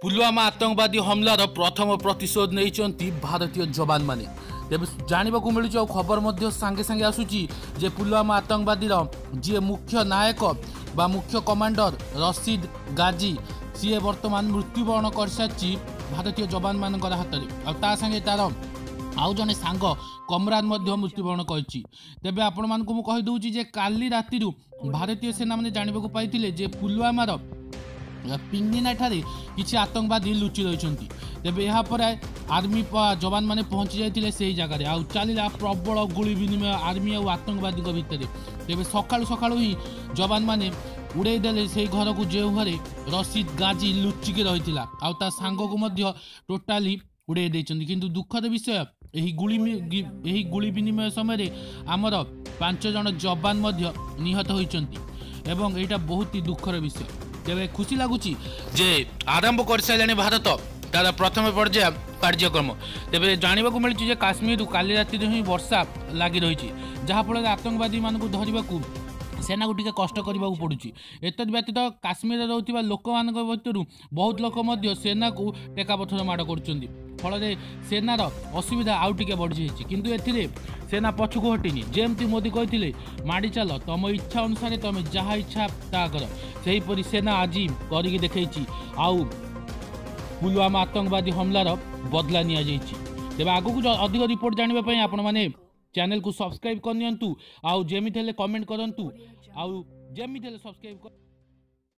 ପୁଲୱାମା ଆତଙ୍କବାଦୀ ହମଲାର ପ୍ରଥମ ପ୍ରତିଶୋଧ ନେଇଛନ୍ତି ଭାରତୀୟ ଯବାନମାନେ। ତେବେ ଜାଣିବାକୁ ମିଳୁଛି ଆଉ ଖବର ମଧ୍ୟ ସାଙ୍ଗେ ସାଙ୍ଗେ ଆସୁଛି ଯେ ପୁଲୱାମା ଆତଙ୍କବାଦୀର ଯିଏ ମୁଖ୍ୟ ନାୟକ ବା ମୁଖ୍ୟ କମାଣ୍ଡର ରସିଦ ଗାଜି, ସିଏ ବର୍ତ୍ତମାନ ମୃତ୍ୟୁବରଣ କରିସାରିଛି ଭାରତୀୟ ଯବାନମାନଙ୍କର ହାତରେ। ଆଉ ତା ସାଙ୍ଗେ ତାର ଆଉ ଜଣେ ସାଙ୍ଗ କମରାନ ମଧ୍ୟ ମୃତ୍ୟୁବରଣ କରିଛି। ତେବେ ଆପଣମାନଙ୍କୁ ମୁଁ କହିଦେଉଛି ଯେ କାଲି ରାତିରୁ ଭାରତୀୟ ସେନାମାନେ ଜାଣିବାକୁ ପାଇଥିଲେ ଯେ ପୁଲୱାମାର ପିଙ୍ଗିନାଠାରେ କିଛି ଆତଙ୍କବାଦୀ ଲୁଚି ରହିଛନ୍ତି। ତେବେ ଏହାପରେ ଆର୍ମି ଯବାନମାନେ ପହଞ୍ଚି ଯାଇଥିଲେ ସେହି ଜାଗାରେ, ଆଉ ଚାଲିଲା ପ୍ରବଳ ଗୁଳି ବିନିମୟ ଆର୍ମି ଆଉ ଆତଙ୍କବାଦୀଙ୍କ ଭିତରେ। ତେବେ ସକାଳୁ ସକାଳୁ ହିଁ ଯବାନମାନେ ଉଡ଼େଇ ଦେଲେ ସେଇ ଘରକୁ ଯେଉଁ ଘରେ ରସିଦ ଗାଜି ଲୁଚିକି ରହିଥିଲା, ଆଉ ତା ସାଙ୍ଗକୁ ମଧ୍ୟ ଟୋଟାଲି ଉଡ଼େଇ ଦେଇଛନ୍ତି। କିନ୍ତୁ ଦୁଃଖର ବିଷୟ, ଏହି ଗୁଳି ବିନିମୟ ସମୟରେ ଆମର 5 ଜଣ ଯବାନ ମଧ୍ୟ ନିହତ ହୋଇଛନ୍ତି ଏବଂ ଏଇଟା ବହୁତ ଦୁଃଖର ବିଷୟ। ତେବେ ଖୁସି ଲାଗୁଛି ଯେ ଆରମ୍ଭ କରିସାରିଲାଣି ଭାରତ ତାର ପ୍ରଥମ ପର୍ଯ୍ୟାୟ କାର୍ଯ୍ୟକ୍ରମ। ତେବେ ଜାଣିବାକୁ ମିଳିଛି ଯେ କାଶ୍ମୀରରୁ କାଲି ରାତିରେ ହିଁ ବର୍ଷା ଲାଗି ରହିଛି, ଯାହାଫଳରେ ଆତଙ୍କବାଦୀମାନଙ୍କୁ ଧରିବାକୁ ସେନାକୁ ଟିକେ କଷ୍ଟ କରିବାକୁ ପଡ଼ୁଛି। ଏତଦ୍ ବ୍ୟତୀତ କାଶ୍ମୀରରେ ରହୁଥିବା ଲୋକମାନଙ୍କ ଭିତରୁ ବହୁତ ଲୋକ ମଧ୍ୟ ସେନାକୁ ଟେକାପଥର ମାଡ଼ କରୁଛନ୍ତି, ଫଳରେ ସେନାର ଅସୁବିଧା ଆଉ ଟିକେ ବଢ଼ିଯାଇଛି। କିନ୍ତୁ ଏଥିରେ ସେନା ପଛକୁ ହଟିନି। ଯେମିତି ମୋଦି କହିଥିଲେ, ମାଡ଼ି ଚାଲ, ତମ ଇଚ୍ଛା ଅନୁସାରେ ତମେ ଯାହା ଇଚ୍ଛା ତାହା କର, ସେହିପରି ସେନା ଆଜି କରିକି ଦେଖେଇଛି ଆଉ ପୁଲୱାମା ଆତଙ୍କବାଦୀ ହମଲାର ବଦଲା ନିଆଯାଇଛି। ତେବେ ଆଗକୁ ଅଧିକ ରିପୋର୍ଟ ଜାଣିବା ପାଇଁ ଆପଣମାନେ ଚ୍ୟାନେଲକୁ ସବସ୍କ୍ରାଇବ୍ କରିନିଅନ୍ତୁ, ଆଉ ଯେମିତି ହେଲେ କମେଣ୍ଟ କରନ୍ତୁ, ଆଉ ଯେମିତି ହେଲେ ସବସ୍କ୍ରାଇବ୍